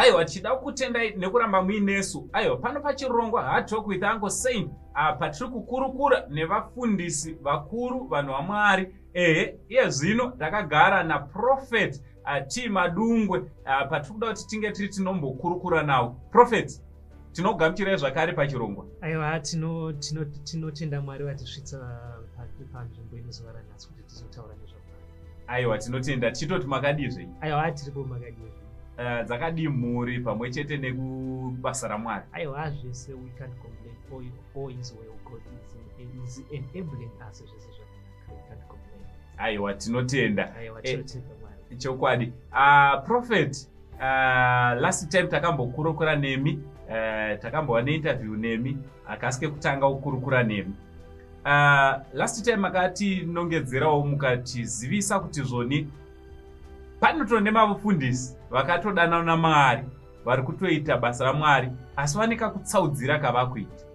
Aiwa, tichida kutendai nekuramba muinesu. Aiwa, pano pachirongwa Hard Talk with Uncle Saint, patiri kukurukura nevafundisi vakuru, vanhu vaMwari. Ehe, iye zvino takagara naProphet T Madungwe, patiri kuda kuti tinge tiri tinombokurukura navo. Prophet, tinogamuchirai zvakare pachirongwa. Aiwa, tinotenda Mwari vatisvitsa panzvimbo ino zuva ranhasi kuti tizotaura nezvaMwari. Aiwa, tinotenda. Tichitoti makadii zvenyu? Aiwa, tiripo. Makadii? Dzakadii mhuri pamwe chete nekubasa raMwari? Aiwa, zvese, we can't complain. All is well. God is enabling us. Zvese zvakanaka, we can't complain. Aiwa, tinotenda. Aiwa, tinotenda Mwari. Chokwadi. Prophet, last time takambokurukura nemi, takambova neinterview nemi, akasi kekutanga kukurukura nemi. Last time makatinongedzerawo, mukatizivisa kuti zvoni panoto nemavufundisi vakatodanana naMwari, vari kutoita basa raMwari, asi vane kakutsaudzira kavakuita.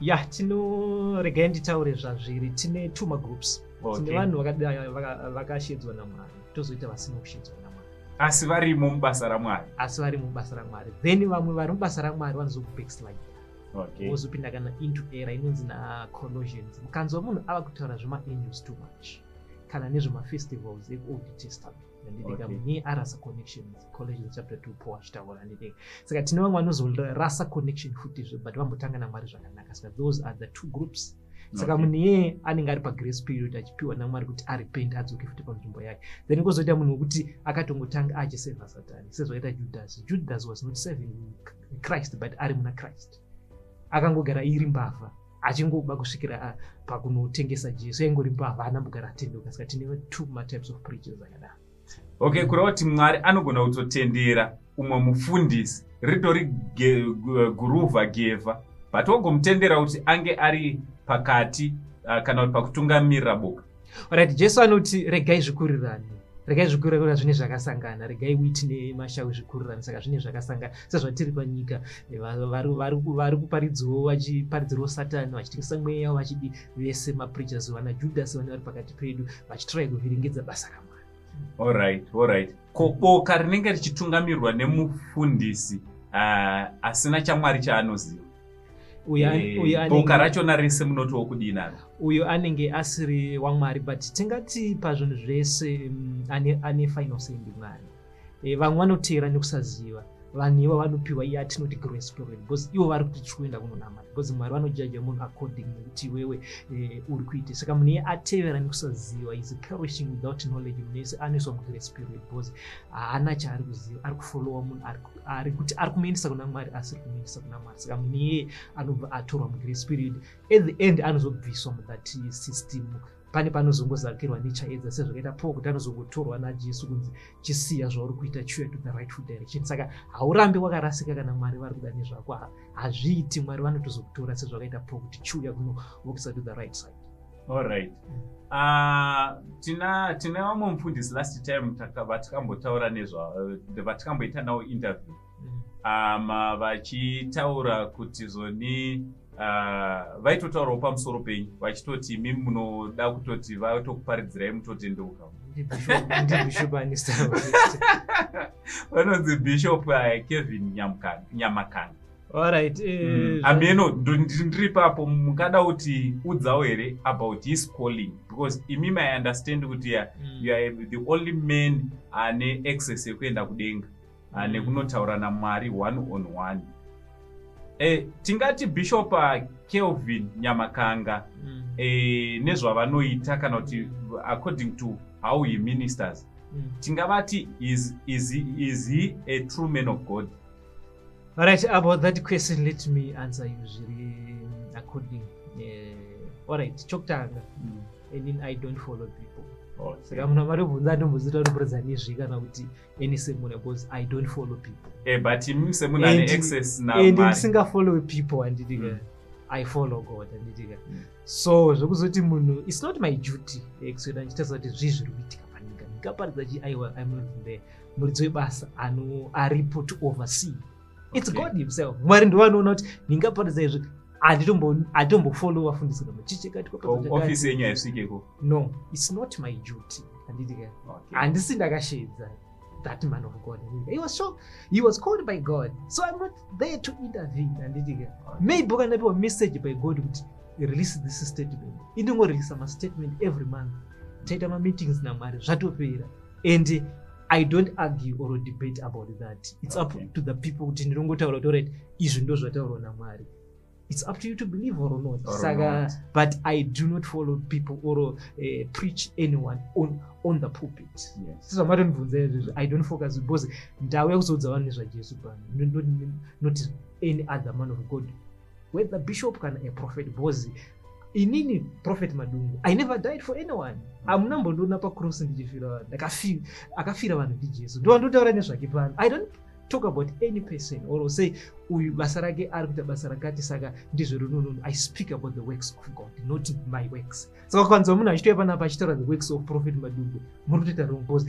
Ya, tino, regai nditaure zvazviri. Tine two magroups. Tine vanhu vakashedzwa naMwari, tozoita vasina kushedzwa naMwari. Asi varimo mubasa raMwari. Asi vari mubasa raMwari. Then vamwe vari mubasa raMwari vanozokubackslide, vozopinda kana into error inonzi naColossians. Mukanzwa munhu ava kutaura zvemaangels too much kana nezvemafestivals ekuOld Testament, handidika, munhu arasa connections. Colossians chapter 2, Paul achitaura, handidika. Saka tine vamwe vanozorasa connection futizve, but vambotanga naMwari zvakanaka. Saka those are the two groups. Saka munhu iyeye anenge ari pagrace period, achipiwa naMwari kuti arepent, adzoke futi panzvimbo yake. Then kwozoita munhu wekuti akatongotanga achisevha Satani, sezvakaita Judas. Judas was not serving Christ, but ari muna Christ akangogara iri mbavha, achingoba kusvikira pakunotengesa Jesu. Aingori mbavha, haana atendeuka. Saka tine two matypes of preachers akadaro. Okay, kureva kuti Mwari anogona kutotendera umwe mufundisi ritori guruvha gevha, but wogomutendera kuti ange ari pakati, kana kuti pakutungamirira boka. Right, Jesu anoti regai zvikurirane, regai zvikurirane, zvine zvakasangana, regai wheat nemashawi zvikurirane. Saka zvine zvakasangana sezvatiri panyika. Vari kuparidziwo, vachiparidzirawo Satani, vachitengesa mweya, vachidi vese mapreachers, vana Judas vane vari pakati pedu, vachitrai kuvhiringidza basa raMwari. Alright, ko boka rinenge richitungamirirwa nemufundisi asina chaMwari chaanoziva, Uyo boka rachona rese munotiwo kudii naro? Uyo anenge asiri waMwari, but tingati pazvinhu zvese ane final say ndiMwari. Vamwe vanoteera nekusaziva. Vanhu ivo vanopiwa iye atinoti grace period, because ivo vari kuti tiri kuenda kunonamata, because Mwari vanojaja munhu according nekuti iwewe uri kuite. Saka munhu iye atevera nekusaziva is perishing without knowledge. Munhu yese anoiswa mugrace period because haana chaari kuziva, ari kufollowa munhu ari kuti ari kumuendesa kuna Mwari, asiri kumuendesa kuna Mwari. Saka munhu iyeye anobva atorwa mugrace period. At the end anozobviswa muthat system. Pane panozongozakirwa nechaedza, sezvakaita Paul, kuti anozongotorwa naJesu kunzi chisiya zvauri kuita, chiuya to the rightful direction. Saka haurambi wakarasika kana Mwari vari kuda nezvako. Hazviiti. Mwari vanotozokutora sezvakaita Paul, kuti chiuya kunovokisa to the right side. Alright, tina vamwe mufundisi last time vatikambotaura nezva, vatikamboita navo interview, vachitaura kuti zoni vaitotaurawo pamusoro penyu, vachitoti imi munoda kutoti vatokuparidzirai mutotendeuka. Ndibishop anista? Vanonzi Bishop Kevin Nyamakanga. Alright. Ameno, ndiri papo, mungada kuti udzawo here about his calling? Because imimi, I understand kuti you are the only man ane access yekuenda kudenga nekunotaura naMwari one on one. Tingati Bishop Kelvin Nyamakanga, nezvavanoita, kana kuti according to how he ministers, tingavati is he a true man of God? Alright, about that question, let me answer you zviri according. Alright, chokutanga, inini I don't follow people. Saka munhu amaribvunza, ndombozita kutopuridza nezvi kana kuti any sermon, because I don't follow people. But imi semunhu ane access and naMwari. Ndisingafollow people, handitika. I follow God, handitika. So zvekuzoti munhu, it's not my duty kuswera ndichitarisa kuti zvii zviri kuitika panyika, ndingaparidza chi. Aiwa, I'm not there. Muridzi webasa ano aripo to oversee, it's God himself. Mwari ndo vanoona kuti ndingaparidza izvi. Handitombofollow vafundisi kana chichekati. Ofisi yenyu haisvikeko? No, it's not my duty, handitika. Handisi ndakashedza. That man of God, he was called by God, so I'm not there to intervene, handitika? Maybe ukandapiwa message by God kuti release this statement, indingoreleasa mastatement every month, taita mameetings naMwari, zvatopera. And I don't argue or debate about that. It's up to the people kuti ndinongotaura kuti alright, izvi ndo zvataurwa naMwari. It's up to you to believe or not. Or Saka not. but I do not follow people or preach anyone on the pulpit. Sezvamatondibvunza izvozvo, I don't focus because ndauya kuzoudza vanhu nezvaJesu pano, not any other man of God, whether bishop kana a prophet, because inini Prophet Madungwe, I never died for anyone. Hamuna mbondiona pacross ndichifira vanhu. Akafira vanhu ndiJesu, ndovandotaura nezvake pano. I don't talk about any person or say uyu basa rake, ari kuita basa rakati, saka ndizvo runonono. I speak about the works of God, not my works. Saka ukanzwa munhu achitouya panapa achitaura the works of Prophet Madungwe, muri kutoita wrong, because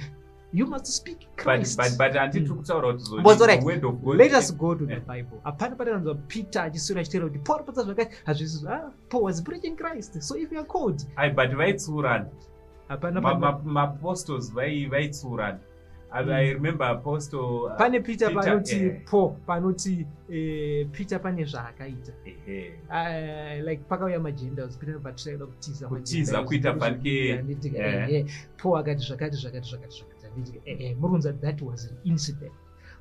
you must speak Christ. But handiti tiri kutaura kuti But alright, the word of God let us go to the Bible. Hapana patanzwa Peter achiswera achitaura kuti Paul patsa zvakati, hazvisi. Ah, Paul was preaching Christ. So if you are called Ai, but vaitsiurana. Hapana Maapostles vaitsiurana. I remember Apostle Pane Peter, Peter, panoti Paul, panoti Peter pane zvaakaita. Like pakauya maGentiles, Peter patriada kutiza. Kutiza, kuita Handitika? Paul akati zvakati zvakati zvakati zvakati, handitika? Muri kunzwa, that was an incident.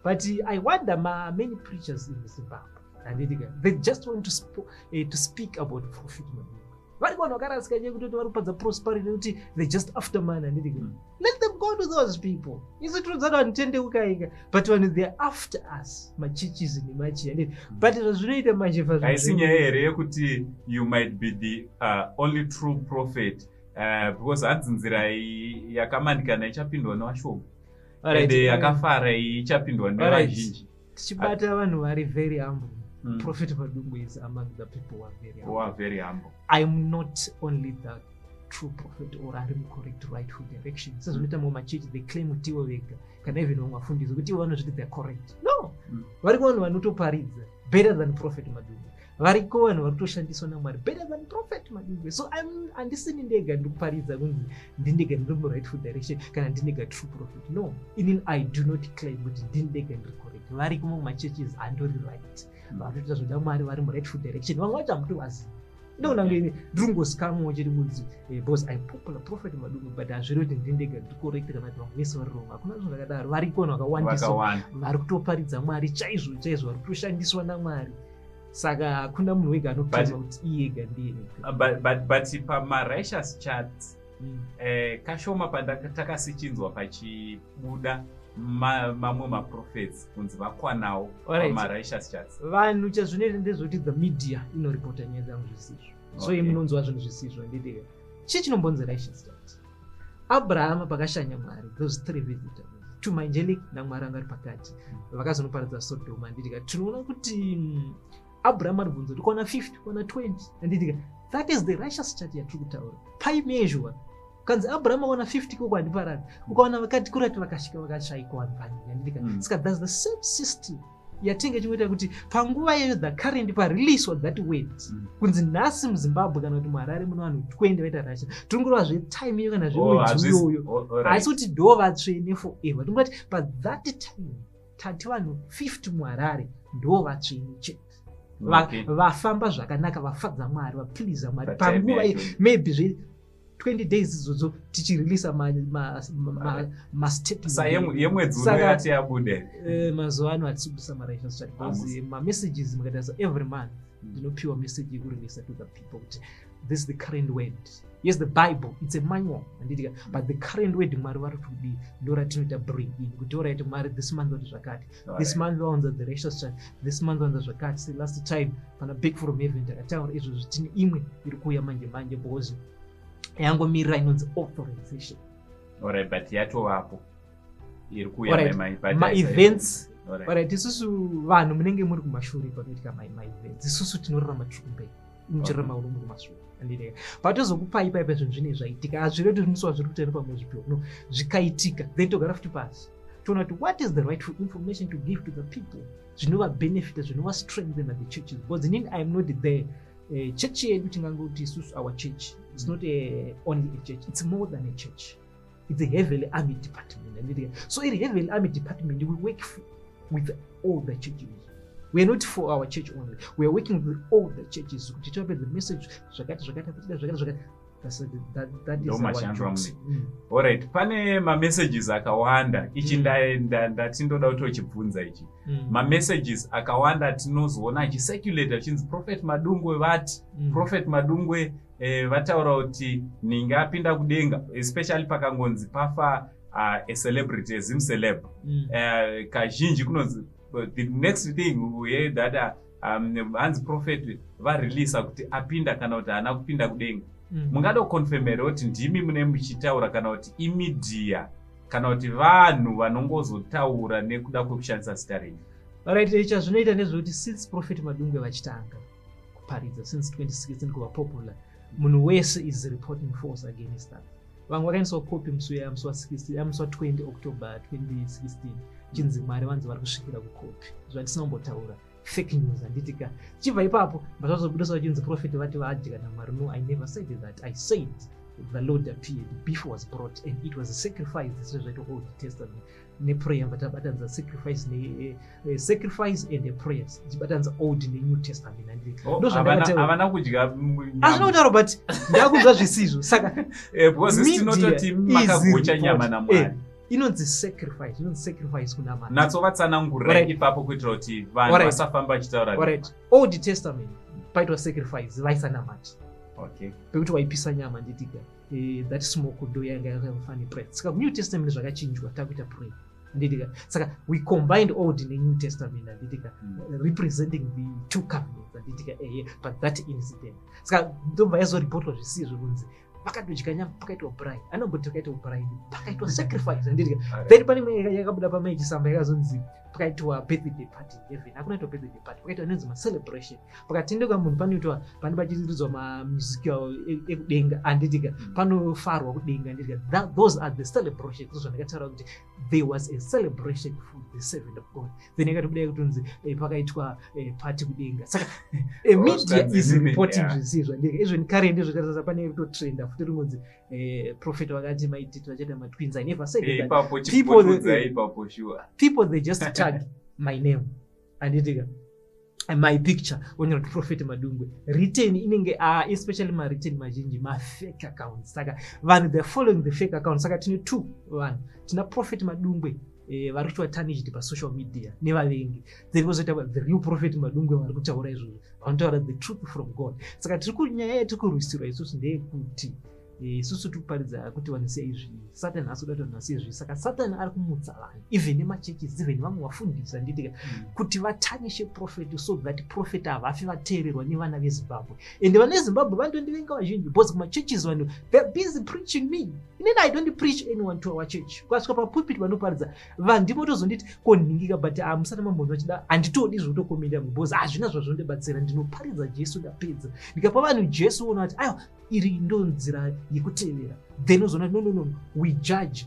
But I wonder, many preachers in Zimbabwe, handitika, they just want to speak about Prophet Madungwe. Vari vanhu vakarasika nyaya kutoti vari kupadza prosperity nekuti they just after money, handitika? Let them go to those people. Isu tinodzana vanhu tendeukaika, but vanhu, they are after us, machurches nemachi, handiti? But zvazvinoita manje Haisi nyaya here yekuti you might be the only true prophet, because hanzi nzira iyi yakamanikana ichapindwa nevashoma, ende yakafara iyi ichapindwa nevazhinji. Tichibata vanhu vari very humble. Prophet Madungwe is among the people who are very Who humble. Are very humble. I'm not only the true prophet or ari mucorrect rightful direction, sezvinoita mamwe machechi. They claim kuti ivo vega, kana even vamwe vafundisi, kuti ivo vanozviti they're correct. No. Variko vanhu vanotoparidza better than Prophet Madungwe. Variko vanhu vari kutoshandiswa naMwari better than Prophet Madungwe. So handisini ndega ndiri kuparidza kunzi ndindega ndiri murightful direction kana ndindega true prophet. No, inini I do not claim kuti ndindega ndiri correct. Variko mamwe machurches andori right, vanotoita zvoda Mwari, vari murightful direction. Vamwe vacho hamutovazivi. Ndoona kunge ndiri kungosikamwawo chete kunzi because I'm popular, Prophet Madungwe, but hazviri kuti ndindega ndiri correct kana kuti vamwe vese vari wrong. Hakuna zvinhu zvakadaro. Variko vanhu vakawandisa Vakawanda. Vari kutoparidza Mwari chaizvo chaizvo, vari kutoshandiswa naMwari. Saka hakuna munhu wega anotema kuti iye ega ndiye ega. But pamarighteous chats, kashoma takasichinzwa pachibuda mamwe maprophets kunzi vakwanawo pamarighteous chats. Vanhu, chazvinoita ndezvekuti the media inoripota nyaya dzangu zvisizvo, so munonzwa zvinhu zvisizvo, handiti? Chii chinombonzi righteous chat? Abrahama pakashanya Mwari, those three visitors, two maangelic naMwari anga ari pakati, vakazonoparadza Sodoma, handitika? Tinoona kuti Abraham aribvunza kuti kwana 50, kwana 20, handitika? That is the righteous chart yatiri kutaura. Paimezhwa kanzi Abraham awana 50 koko handiparadza, ukawana vakati kurati vakasvika vakashayikwa vanhu panyika, handitika? Saka that's the same system yatinge chingoita kuti panguva iyoyo, the current pareleaswa that word kunzi nhasi muZimbabwe kana kuti muHarare muno vanhu 20 vaita rasha, tingoreva zvetime iyo kana zvemwedzi uyoyo. Asi kuti ndo vatsvene forever, tingoti pathat time tati vanhu 50 muHarare ndo vatsvene chete. Vafamba zvakanaka, vafadza Mwari, vapleasa Mwari panguva iyo, maybe zve 20 days idzodzo tichireleasa mastatement. Yemwedzi uno yati yabude? Mazuva ano hatisi kubudisa marighteous chat because Hamusi. Mamessages mukatarisa, every month ndinopiwa message yekureleasa to the people kuti this is the current word. Yes, the Bible, it's a manual, handitika? But the current word, Mwari vari kudii, ndo ratinoita bring in kuti alright, Mwari this month vati zvakati, this month vaunza the righteous chat, this month vaunza zvakati. Se last time pana Back from Heaven takataura izvozvo. Tine imwe iri kuuya manje manje because yangomirira inonzi authorization. Alright, but yatovapo iri kuuya? Maevents, alright, isusu vanhu munenge muri kumashure panoitika maevents, isusu tinorarama tiri kumberi, muchirarama uri muri kumashure, handiti? Patozokupai paipa zvinhu zvine zvaitika, hazvireti musi wazviri kuita nepamwe zvipiwa. No, zvikaitika then togara futi pasi toona kuti what is the rightful information to give to the people, zvinovabenefita, zvinovastrengthena the churches, because inini I am not there. Church yedu, tingangoti isusu our church, it's not only a church, it's more than a church. It's a heavenly army department, handiti? So iri heavenly army department, we work with all the churches. We are not for our church only, we are working with all the churches kuti tivape the message zvakati zvakati, zvakati zvakati. That is our. Alright, pane mamessages akawanda ichi. Ndati ndoda kutochibvunza ichi. Mamessages akawanda tinozoona achicirculate achinzi Prophet Madungwe vati. Prophet Madungwe vataura kuti ninge apinda kudenga, especially pakangonzi pafa a celebrity, a Zim celeb. Kazhinji kunonzi the next thing we hear that hanzi prophet vareleasa kuti apinda kana kuti haana kupinda kudenga. Mungada kuconfirmera kuti ndimi mune muchitaura, kana kuti imedia, kana kuti vanhu vanongozotaura nekuda kwekushandisa zita renyu? Right, chazvinoita ndezvekuti since Prophet Madungwe vachitanga kuparidza since 2016, kuva popular, munhu wese is reporting force against that. Vamwe vakaendeswa kopi musi musi wa16, musi wa20 October 2016, chinzi Mwari vanzi vari kusvikira kukopi, zvatisina kumbotaura, fake news, handitika? Chibva ipapo mazvazobudisa vachinzi prophet vati vaadya naMwari. No, I never said that. I said the Lord appeared, beef was brought and it was a sacrifice, sezvaitwa Old Testament, neprayer. Vatabatanidza sacrifice ne sacrifice and a prayer, tichibatanidza Old neNew Testament. Handivana kudya. Hazvina kutaura, but ndakunzwa zvisizvo, saka Because tinototi makagocha nyama naMwari. Inonzi sacrifice, inonzi sacrifice kuna Mwari. Natso vatsanangurai ipapo kuitira kuti vanhu vasafamba vachitaura. Right, Old Testament paitwa sacrifice, vaisanamata pekuti waipisa nyama, nditika? That smoke ndo yanga yakafanira prayer. Saka New Testament zvakachinjwa, takuita prayer, handitika? Saka we combined Old neNew Testament, handitika? Representing the two covenants, handitika? Ehe, but that incident, saka ndobva yazoripotwa zvisizvo kunzi vakatodya nyama, pakaitwa braai. Anomboti pakaitwa braai, pakaitwa sacrifice, handitika? Then pane imwe yakabuda pamaichisamba yakazonzi pakaitwa birthday party in heaven. Hakunaitwa birthday party, pakaitwa inonzi macelebration. Pakatendeka munhu panoitwa, pane pachiridzwa mamusical ekudenga, handitika? Panofarwa kudenga, handitika? Those are the celebrations. Zvandakataura kuti there was a celebration for the servant of God. Then yakatobuda kutonzi pakaitwa party kudenga. Saka media is reporting zvisizvo, handika? Even current zvakatarisa, pane kutotrenda futi ringonzi prophet vakati maititi vachaita matwins. I never said that. People, they just tag my name, handitika, my picture, onyora kuti Prophet Madungwe written. Inenge especially mawritten mazhinji mafake accounts. Saka vanhu, they're following the fake accounts. Saka tine two vanhu: tina Prophet Madungwe vari kuitwa tarnished pasocial media nevavengi, then kozoita the real Prophet Madungwe vari kutaura izvozvo, vanotaura the truth from God. Saka tiri kunyaya yatiri kurwisirwa isusu ndeyekuti isusu tiri kuparidza kuti vanhu siya izvi. Satan haasi kuda kuti vanhu vasiye izvi. Saka Satan ari kumutsa vanhu, even nemachurches, even vamwe vafundisi, handitika, kuti vatarnishe prophet so that prophet havafi vateererwa nevana veZimbabwe. And vana veZimbabwe vanotondivenga vazhinji because kumachurches vanhu, they're busy preaching me. Inini I don't preach anyone to our church. Ukasvika papulpit vanoparidza vanhu, ndimotozonditi konhingika, but hamusati mambonzwa chida. Handitodi zvokutokomenda because hazvina zvazvondibatsira. Ndinoparidza Jesu, ndapedza, ndikapa vanhu Jesu, ona kuti aiwa, iri ndo nzira yekutevera. Then uzoona no, no, no, we judge.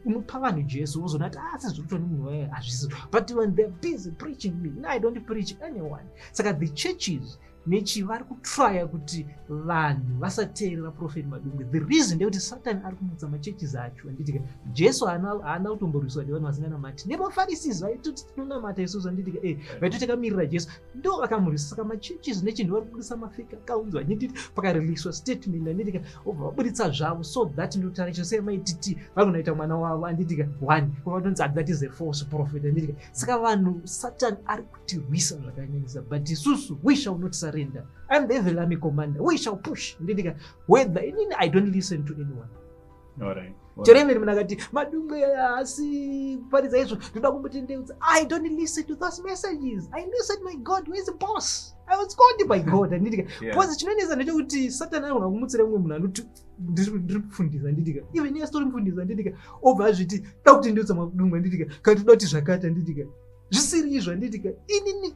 Unopa vanhu Jesu, uzoona kuti asi zviri kuitwa nemunhu waye hazvisi. But when they're busy preaching me, no, I don't preach anyone. Saka the churches nechi vari kutrya kuti vanhu vasateerera Prophet Madungwe. The reason ndekuti Satan ari kumutsa machurches acho, handitika? Jesu haana kutomborwiswa nevanhu vasinganamati, nemaFarisis vaitoti tinonamata isusu, handitika? Vaitoti takamirira Jesu, ndo vakamurwisa. Saka machurches nechinhu vari kubudisa mafake accounts, vachiti pakareleaswa statement, handitika, obva vabuditsa zvavo so that ndotarisha semaititi vari kunoita mwana wavo, handitika? One vatonzi that is a false prophet, handitika? Saka vanhu, Satan ari kutirwisa zvakanyanyisa, but isusu we shall not surrender. I'm the heavenly army commander, we shall push, handitika? Whether inini, I don't listen to anyone. Chero imweni munhu akati Madungwe haasi kuparidza izvo, ndoda kumbotendeudza, I don't listen to those messages. I listen my God who is the boss. I was called by God, handitika? Because chinonetsa ndechekuti Satan anogona kumutsira mumwe munhu anoti ndiri kufundisa, handitika? Even iye asitori mufundisi, handitika, obva azviti da kutendeudza Madungwe, handitika, kana toda kuti zvakati, handitika, zvisiri izvo, handitika? Inini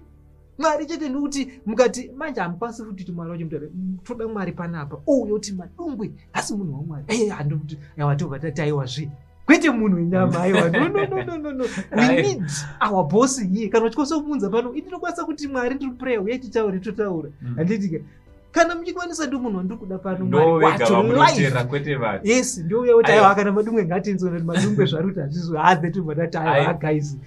Mwari chete. Ndikuti mukati manje hamukwanisi futi kuti Mwari wacho mutaure, toda Mwari panapa, ouya kuti Madungwe hasi munhu waMwari. Handikuti watobva tati aiwazve, kwete munhu wenyama, aiwa, no, no, no, no, no, no. We need our boss here. Kana uchikwanisa kumunza pano, ini ndinokwanisa kuti Mwari, ndiri kuprayer, uyai titaure, totaura, handitika? Kana muchikwanisa, ndo munhu wandiri kuda pano. Ndo Mwari vega wacho live. vamunoteerera, kwete vanhu. Yes, ndouya kuti Aiwa. aiwa, kana Madungwe ngatinzwe kuti Madungwe zvari kuti hazvizvo hadze, tobva tati aiwa. Aiwa. Guys,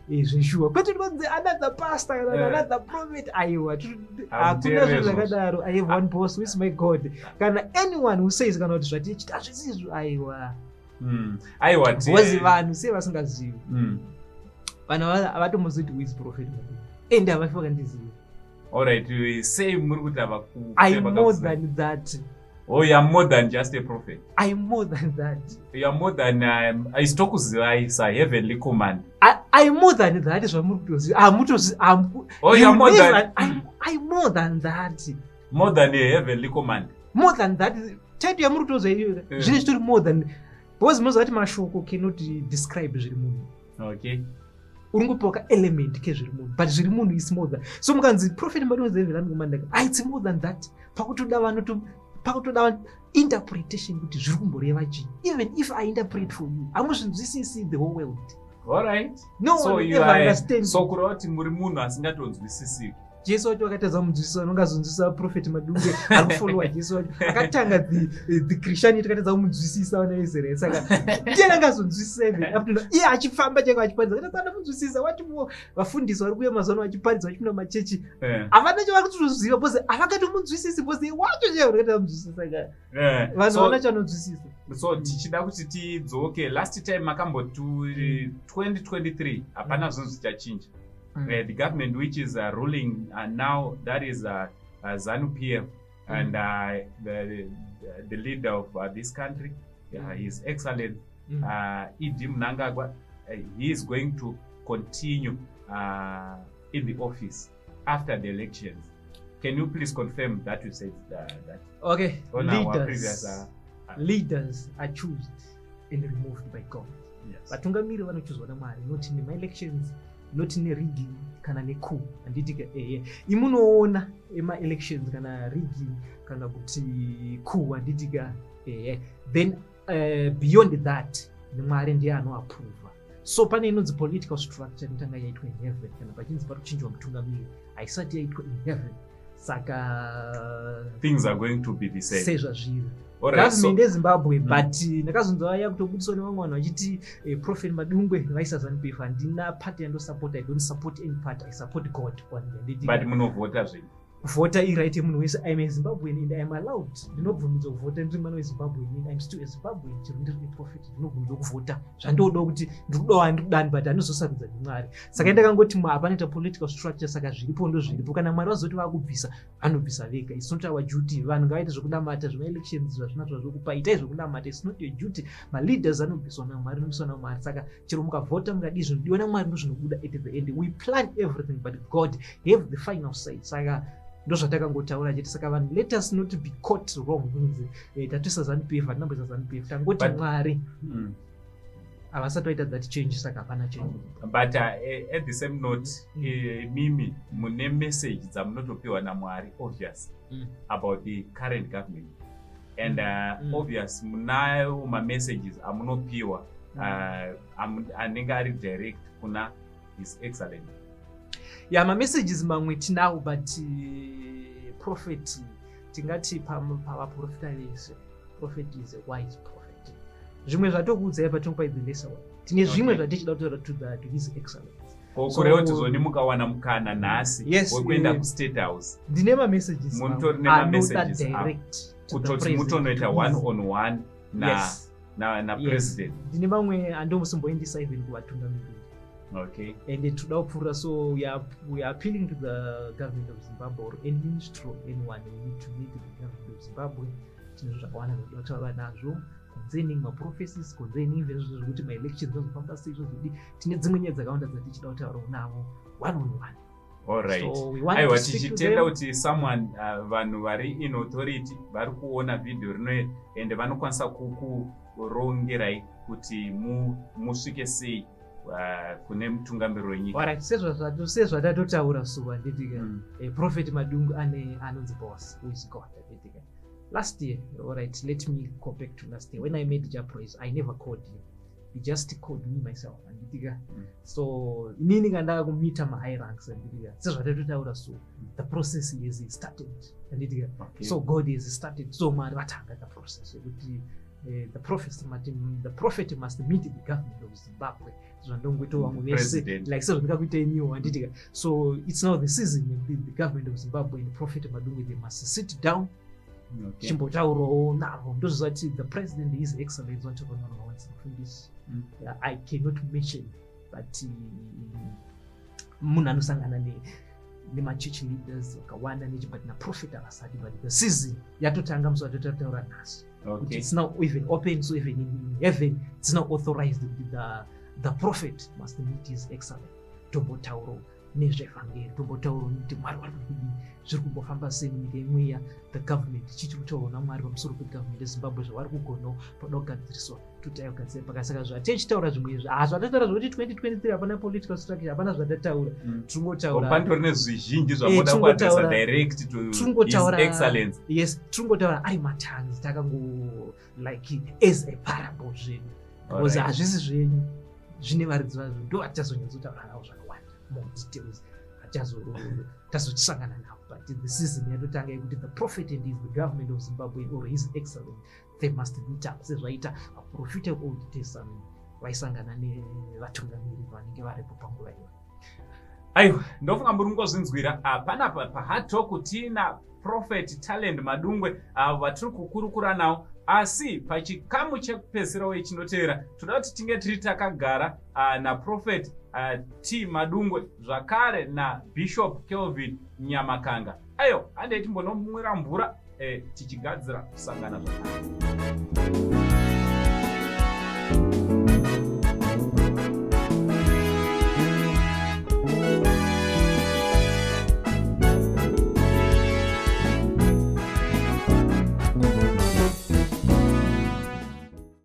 zveshuwa, kwete kwanzi another pastor kana another prophet. Aiwa, hakuna Hamuteerere zvinhu izvozvo. zvakadaro. I have one boss who is my God. Kana anyone who says kana kuti zvatichita hazvisizvo, aiwa. Aiwa, Because vanhu sei vasingazivi? Vanhu havatombozivi kuti who is Prophet Madungwe, ende havafi vakandiziva. Alright, sei muri kuti I'm more than that. Oh, you are more than just a prophet. I'm more than that. You are more than isitokuzivai saheavenly command. I'm more than that zvamuri kutoziva. Hamutozi Oh, you are more than I'm more than that. More than a heavenly command. More than that. Title yamuri kutozwa iyoyo, zvine zvitori more than, because munoziva kuti mashoko cannot describe zviri munhu. Uri ngopiwa kaelement kezviri munhu, but zviri munhu is more than. So mukanzi Prophet Madungwe heavenly command, it's more than that. Pakutoda vanoto, pakutoda interpretation kuti zviri kumboreva chii. Even if I interpret for you, hamuzvinzwisisi, the whole world. Alright. No So one will you ever are understand. So kureva kuti muri munhu asingatonzwisisiki. Jesu wacho akatadza munzwisisa, unongazonzwisisa Prophet Madungwe ari kufollowa Jesu wacho akatanga the Christianity, akatadza kumunzwisisa vana veIsraeri. Saka ndiani angazonzwisisa even up to now? Iye achifamba chaiko achiparidza, akatadza kunzwisisa. Wati mo vafundisi vari kuuya mazuva ano vachiparidza, vachipinda mumachechi, havana chavari kutoziva because havakatomunzwisisi, because wacho chaivo akatadza munzwisisa. Saka vanhu havana chanonzwisisa. So tichida kuti tidzoke, last time makambotu 2023 hapana zvinhu zvichachinja. The government which is ruling now, that is ZANU PF, and the leader of this country, His Excellence ED Mnangagwa, he is going to continue in the office after the elections. Can you please confirm that you said that Okay. on our Leaders, previous leaders are chosen and removed by God. Yes. Vatungamiri vanochuzwa naMwari, not nemaelections, not nerigging kana necoup, handiti ka? Ehe, imunoona emaelections kana rigging kana kuti coup, handiti ka? Ehe, then beyond that, Mwari ndiye anoapprova. So pane inonzi political structure inotanga yaitwa in heaven. Kana pachinzi pari kuchinjwa mutungamiri, haisati yaitwa in heaven, saka Things are going to be the same. Sezvazviri. Alright, so Government yeZimbabwe, but ndakazonzwa yakutobudiswa nevamwe vanhu vachiti Prophet Madungwe vaisa ZANU PF. Handina party yandosupporta. I don't support any party. I support God only, handiti? But munovhota zvenyu. Kuvhota iright yemunhu wese. I'm a Zimbabwean and I'm allowed, ndinobvumidzwa kuvhota. Ndiri mwana weZimbabwe and I'm still a Zimbabwean. Chero ndiri prophet, ndinobvumidzwa kuvhota zvandoda, kuti ndikudawo handikudani, but handizosarudza ndiMwari. Saka ndakangoti hapanoita political structure, saka zviripo ndo zviripo. Kana Mwari vazoti vakubvisa, vanobvisa vega. It's not our duty. Vanhu ngavaite zvekunamata. Zvemaelections zvazvina zvazvokupa, itai zvekunamata. It's not your duty. Maleaders anobviswa naMwari, anobviswa naMwari. Saka chero mukavhota, mukadii, zvinodiwa naMwari ndo zvinobuda at the end. We plan everything, but God have the final say. Saka ndozvatakangotaura chete. Saka vanhu, let us not be caught wrong kunzi tatoisa ZANU PF. Hatinamboisa ZANU PF. Tangoti Mwari havasati vaita that change, saka hapana change. But at the same note, mimi mune message dzamunotopiwa naMwari, obvious, about the current government and obvious munayo mamessages amunopiwa anenge ari direct kuna His Excellent. Ya, mamessages mamwe tinawo, but prophet, tingati pavaprofita vese, prophet is a wise prophet. Zvimwe zvatokuudzai patinopa the lesser one, tine zvimwe zvatichida kutaura to His Excellence. Kureva kuti zvoni mukawana mukana nhasi wekuenda kuState House, ndine mamessages munotori nemamessages kutoti mutonoita one on one napresident. Ndine mamwe andomusimboendisa even kuvatungamiriri. And toda kupfuurira. So we are appealing to the government of Zimbabwe or any ministry or anyone. We need to meet the government of Zimbabwe. Tine zvinhu zvakawanda zvoda kutaura nazvo concerning maprophecies, concerning even zvinhu zvekuti maelections azofamba sei, zvozodi. Tine dzimwe nyaya dzakawanda dzatichida kutaurawo navo one on one. Alright, aiwa, tichitenda kuti someone, vanhu vari in authority vari kuona vhidhiyo rino ende vanokwanisa kukurongerai kuti musvike sei kune mutungamiri wenyika. Alright, sezvatatotaura suva, handitika? Prophet Madungwe ane anonzi boss who is God, handitika? Last year, alright, let me go back to last year when I made Jah Prayzah. I never called him. He just called me myself, handitika. So inini kandaka kumita mahigh ranks, handitika, sezvatatotaura. So the process is started, handitika. So God is started, so Mwari vatanga the process yekuti the prophet must meet the government of Zimbabwe, zvandongoitawo vamwe vese, like sezvandingakuita imiwo, handitika. So it's now the season yekuti the government of Zimbabwe and Prophet Madungwe, they must sit down, chimbotaurawo navo. Ndoziva kuti the president, His Excellence vantovanorwawanzi mufundisi. I cannot mention, but munhu anosangana nemachurch leaders vakawanda nechi, but naprophet havasati. But the season yatotanga musi watotataura nhasi, kuti it's now even open. So even in heaven it's now authorized kuti the prophet must meet His Excellence, tombotaurawo nezvevhangeri, tombotaurawo kuti Mwari vari kudii, zviri kumbofamba sei munyika yemweya, the government chichiri kutaurwa naMwari pamusoro pegovernment yeZimbabwe, zvavari kugonawo, pada kugadziriswa, totaiogadzira paka. Saka zvatichitaura zvimwe izvi, hazvatataura zvokuti 2023 hapana political structure, hapana zvatataura. Tiringotaura pantori nezvizhinji zvamoda kuaddressa direct to His Excellence. Yes, tiringotaura ari matongues, takango like as a parable zvedu, because hazvisi zvenyu, zvine varidzi vazvo, ndo vatichazonyatsotaura navo zvakawanda, more details tazochisangana navo. But the season yatotanga yekuti the prophet and his the government of Zimbabwe or His Excellence, they must meet up, sezvaita vaprofita veOld Testament vaisangana nevatungamiriri vanenge varipo panguva iyoyo. Aiwa, ndofunga muri kungozvinzwira panapa paHard tina Prophet Talent Madungwe, avo vatiri kukurukura navo. Asi pachikamu chekupedzisirawo chinotevera, toda kuti tinge tiri takagara naProphet T Madungwe, zvakare naBishop Kelvin Nyamakanga. Aiwa, handei timbonomwira mvura, tichigadzira kusangana zvakare.